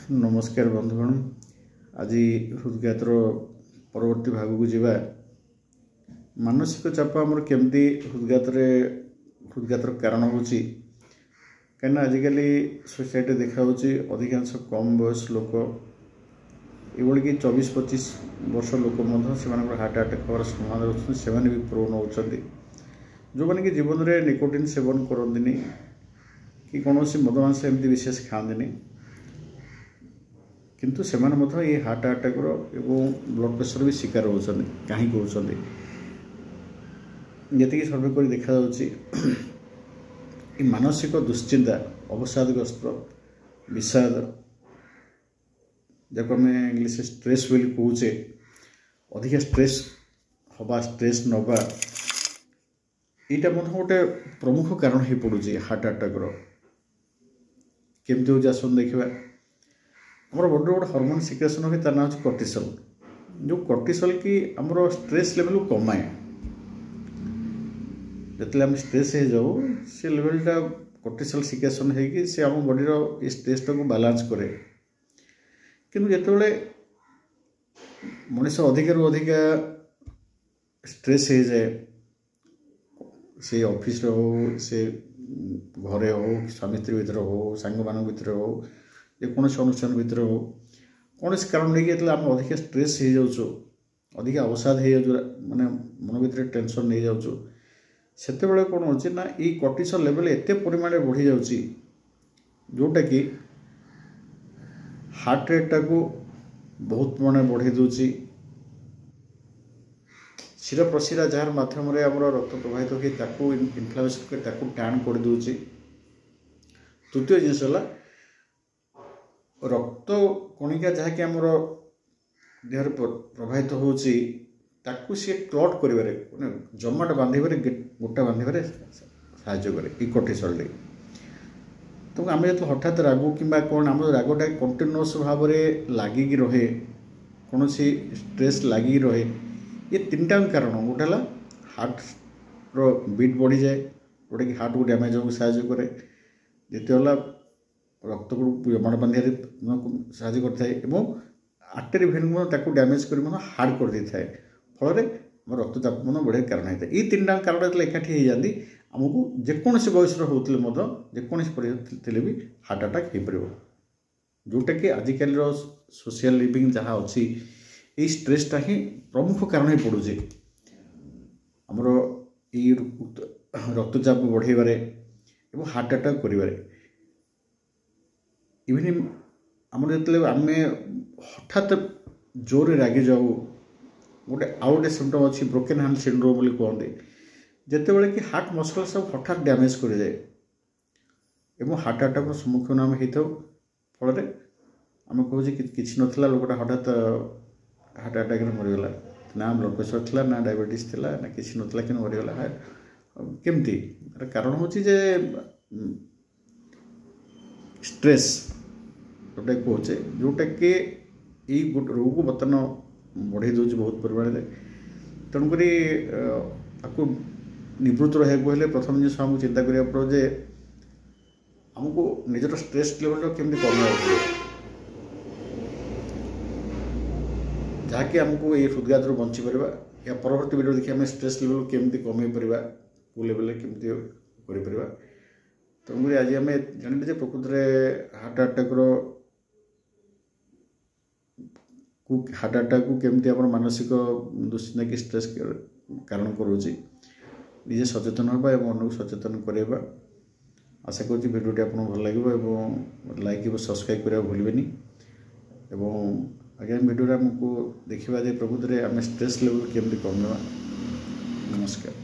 ନମସ୍କାର ବନ୍ଧୁଗଣ, ଆଜି ହୃଦଘାତର ପରବର୍ତ୍ତୀ ଭାଗକୁ ଯିବା। ମାନସିକ ଚାପ ଆମର କେମିତି ହୃଦଘାତର କାରଣ ହେଉଛି? କାହିଁକିନା ଆଜିକାଲି ସୋସାଇଟିରେ ଦେଖାହେଉଛି ଅଧିକାଂଶ କମ୍ ବୟସ ଲୋକ, ଏଭଳିକି 24-25 ବର୍ଷ ଲୋକ ମଧ୍ୟ ସେମାନଙ୍କର ହାର୍ଟ ଆଟାକ୍ ହେବାର ସମ୍ଭାବନା ରହୁଛନ୍ତି, ସେମାନେ ବି ପ୍ରୋନ୍ ହେଉଛନ୍ତି। ଯେଉଁମାନେ କି ଜୀବନରେ ନିକୋଟିନ୍ ସେବନ କରନ୍ତିନି କି କୌଣସି ମଦ ମାଂସ ଏମିତି ବିଶେଷ ଖାଆନ୍ତିନି, କିନ୍ତୁ ସେମାନେ ମଧ୍ୟ ଏଇ ହାର୍ଟ ଆଟାକ୍ର ଏବଂ ବ୍ଲଡ଼ ପ୍ରେସର ବି ଶିକାର ହେଉଛନ୍ତି। କାହିଁକି ହେଉଛନ୍ତି? ଯେତିକି ସର୍ଭେ କରି ଦେଖାଯାଉଛି, ଏ ମାନସିକ ଦୁଶ୍ଚିନ୍ତା, ଅବସାଦଗ୍ରସ୍ତ, ବିଷାଦ, ଯାହାକୁ ଆମେ ଇଂଲିଶରେ ଷ୍ଟ୍ରେସ୍ ବୋଲି କହୁଛେ, ଅଧିକା ଷ୍ଟ୍ରେସ୍ ହେବା, ଷ୍ଟ୍ରେସ୍ ନେବା, ଏଇଟା ମଧ୍ୟ ଗୋଟେ ପ୍ରମୁଖ କାରଣ ହେଇପଡ଼ୁଛି ହାର୍ଟ ଆଟାକ୍ର। କେମିତି ହେଉଛି ଆସନ୍ତୁ ଦେଖିବା। ଆମର ବଡ଼ିର ଗୋଟେ ହରମୋନ୍ ସିକ୍ରେସନ୍ ହୁଏ, ତା ନାଁ ହେଉଛି କର୍ଟିସଲ୍। ଯେଉଁ କର୍ଟିସଲ୍ କି ଆମର ଷ୍ଟ୍ରେସ୍ ଲେଭେଲକୁ କମାଏ। ଯେତେବେଳେ ଆମେ ଷ୍ଟ୍ରେସ୍ ହେଇଯାଉ, ସେ ଲେଭେଲଟା କର୍ଟିସଲ୍ ସିକ୍ରେସନ୍ ହେଇକି ସେ ଆମ ବଡ଼ିର ଏ ଷ୍ଟ୍ରେସ୍ଟାକୁ ବାଲାନ୍ସ କରେ। କିନ୍ତୁ ଯେତେବେଳେ ମଣିଷ ଅଧିକାରୁ ଅଧିକା ଷ୍ଟ୍ରେସ୍ ହେଇଯାଏ, ସେ ଅଫିସରେ ହଉ, ସେ ଘରେ ହଉ, ସ୍ୱାମୀ ସ୍ତ୍ରୀ ଭିତରେ ହଉ, ସାଙ୍ଗମାନଙ୍କ ଭିତରେ ହଉ, ଯେକୌଣସି ଅନୁଷ୍ଠାନ ଭିତରେ ହଉ, କୌଣସି କାରଣ ନେଇକି ଯେତେବେଳେ ଆମେ ଅଧିକା ଷ୍ଟ୍ରେସ୍ ହେଇଯାଉଛୁ, ଅଧିକା ଅବସାଦ ହେଇଯାଉଛୁ, ମାନେ ମନ ଭିତରେ ଟେନସନ୍ ନେଇଯାଉଛୁ, ସେତେବେଳେ କ'ଣ ହେଉଛି ନା ଏଇ କର୍ଟିସଲ୍ ଲେଭେଲ୍ ଏତେ ପରିମାଣରେ ବଢ଼ିଯାଉଛି ଯେଉଁଟାକି ହାର୍ଟ ରେଟ୍ଟାକୁ ବହୁତ ପରିମାଣରେ ବଢ଼େଇ ଦେଉଛି। ଶିର ପ୍ରଶିରା ଯାହାର ମାଧ୍ୟମରେ ଆମର ରକ୍ତ ପ୍ରବାହିତ ହୁଏ ତାକୁ ଇନଫ୍ଲାମେସନ୍ କରି ତାକୁ ଟାଣ କରିଦେଉଛି। ତୃତୀୟ ଜିନିଷ ହେଲା ରକ୍ତ କଣିକା ଯାହାକି ଆମର ଦେହରେ ପ୍ରବାହିତ ହେଉଛି ତାକୁ ସିଏ କ୍ଲଟ୍ କରିବାରେ, ମାନେ ଜମାଟ ବାନ୍ଧିବାରେ, ଗୋଟା ବାନ୍ଧିବାରେ ସାହାଯ୍ୟ କରେ ଏଇ କର୍ଟିସଲ୍ଟି। ତେଣୁ ଆମେ ଯେତେବେଳେ ହଠାତ୍ ରାଗୁ କିମ୍ବା କ'ଣ, ଆମର ରାଗଟା କଣ୍ଟିନ୍ୟୁଅସ୍ ଭାବରେ ଲାଗିକି ରହେ, କୌଣସି ଷ୍ଟ୍ରେସ୍ ଲାଗିକି ରହେ, ଏ ତିନିଟା କାରଣ। ଗୋଟେ ହେଲା ହାର୍ଟର ବିଟ୍ ବଢ଼ିଯାଏ, ଯେଉଁଟାକି ହାର୍ଟକୁ ଡ୍ୟାମେଜ୍ ହେବାକୁ ସାହାଯ୍ୟ କରେ। ଦ୍ୱିତୀୟ ହେଲା ରକ୍ତକୁ ଜମାଟ ବାନ୍ଧିବାରେ ସାହାଯ୍ୟ କରିଥାଏ ଏବଂ ଆର୍ଟେରୀ ଭେନ୍ ମଧ୍ୟ ତାକୁ ଡ୍ୟାମେଜ୍ କରି ମଧ୍ୟ ହାର୍ଡ଼ କରିଦେଇଥାଏ, ଫଳରେ ଆମ ରକ୍ତଚାପ ମଧ୍ୟ ବଢ଼ିବାର କାରଣ ହେଇଥାଏ। ଏଇ ତିନିଟା କାରଣ ଯେତେବେଳେ ଏକାଠି ହେଇଯାନ୍ତି, ଆମକୁ ଯେକୌଣସି ବୟସର ହେଉଥିଲେ ମଧ୍ୟ, ଯେକୌଣସି ପରିସ୍ଥିତି ଥିଲେ ବି ହାର୍ଟ ଆଟାକ୍ ହେଇପାରିବ। ଯେଉଁଟାକି ଆଜିକାଲିର ସୋସିଆଲ ଲିଭିଂ ଯାହା ଅଛି, ଏଇ ଷ୍ଟ୍ରେସ୍ଟା ହିଁ ପ୍ରମୁଖ କାରଣ ହେଇ ପଡ଼ୁଛି ଆମର ଏଇ ରକ୍ତଚାପ ବଢ଼େଇବାରେ ଏବଂ ହାର୍ଟ ଆଟାକ୍ କରିବାରେ। ଇଭିନ୍ ଆମର ଯେତେବେଳେ ଆମେ ହଠାତ୍ ଜୋରରେ ରାଗିଯାଉ, ଆଉ ଗୋଟେ ସିମ୍ପଟମ୍ ଅଛି ବ୍ରୋକେନ୍ ହ୍ୟାଣ୍ଡ ସିଣ୍ଡ୍ରୋମ୍ ବୋଲି କୁହନ୍ତି, ଯେତେବେଳେ କି ହାର୍ଟ ମସଲ୍ ସବୁ ହଠାତ୍ ଡ୍ୟାମେଜ୍ କରିଯାଏ ଏବଂ ହାର୍ଟ ଆଟାକ୍ର ସମ୍ମୁଖୀନ ଆମେ ହେଇଥାଉ। ଫଳରେ ଆମେ କହୁଛେ କିଛି ନଥିଲା ଲୋକଟା ହଠାତ୍ ହାର୍ଟ ଆଟାକ୍ରେ ମରିଗଲା, ନା ବ୍ଲଡ଼ ପ୍ରେସର୍ ଥିଲା, ନା ଡାଇବେଟିସ୍ ଥିଲା, ନା କିଛି ନଥିଲା, କିନ୍ତୁ ମରିଗଲା କେମିତି? ତାର କାରଣ ହେଉଛି ଯେ ଷ୍ଟ୍ରେସ୍ ଯେଉଁଟା କହୁଛେ, ଯେଉଁଟାକି ଏଇ ଗୋଟେ ରୋଗକୁ ବର୍ତ୍ତମାନ ବଢ଼େଇ ଦେଉଛି ବହୁତ ପରିମାଣରେ। ତେଣୁକରି ଆକୁ ନିବୃତ୍ତ ରହିବାକୁ ହେଲେ ପ୍ରଥମ ଜିନିଷ ଆମକୁ ଚିନ୍ତା କରିବାକୁ ପଡ଼ିବ ଯେ ଆମକୁ ନିଜର ଷ୍ଟ୍ରେସ୍ ଲେଭେଲଟା କେମିତି କମାଇବାକୁ ପଡ଼ିବ, ଯାହାକି ଆମକୁ ଏଇ ହୃଦଘାତରୁ ବଞ୍ଚିପାରିବା। ଏହା ପରବର୍ତ୍ତୀ ଭିଡ଼ିଓ ଦେଖି ଆମେ ଷ୍ଟ୍ରେସ୍ ଲେଭେଲ୍ କେମିତି କମେଇ ପାରିବା, କେଉଁ ଲେଭେଲରେ କେମିତି କରିପାରିବା। ତେଣୁକରି ଆଜି ଆମେ ଜାଣିଲେ ଯେ ପ୍ରକୃତରେ ହାର୍ଟ ଆଟାକ୍କୁ କେମିତି ଆମର ମାନସିକ ଦୁଶ୍ଚିନ୍ତା କି ଷ୍ଟ୍ରେସ୍ କାରଣ କରୁଛି। ନିଜେ ସଚେତନ ହେବା ଏବଂ ଅନ୍ୟକୁ ସଚେତନ କରାଇବା। ଆଶା କରୁଛି ଭିଡ଼ିଓଟି ଆପଣଙ୍କୁ ଭଲ ଲାଗିବ ଏବଂ ଲାଇକ୍ ଏବଂ ସବସ୍କ୍ରାଇବ୍ କରିବାକୁ ଭୁଲିବେନି। ଏବଂ ଆଗାମୀ ଭିଡ଼ିଓରେ ଆମକୁ ଦେଖିବା ଯେ ପ୍ରକୃତରେ ଆମେ ଷ୍ଟ୍ରେସ୍ ଲେଭେଲ୍ କେମିତି କମେଇବା। ନମସ୍କାର।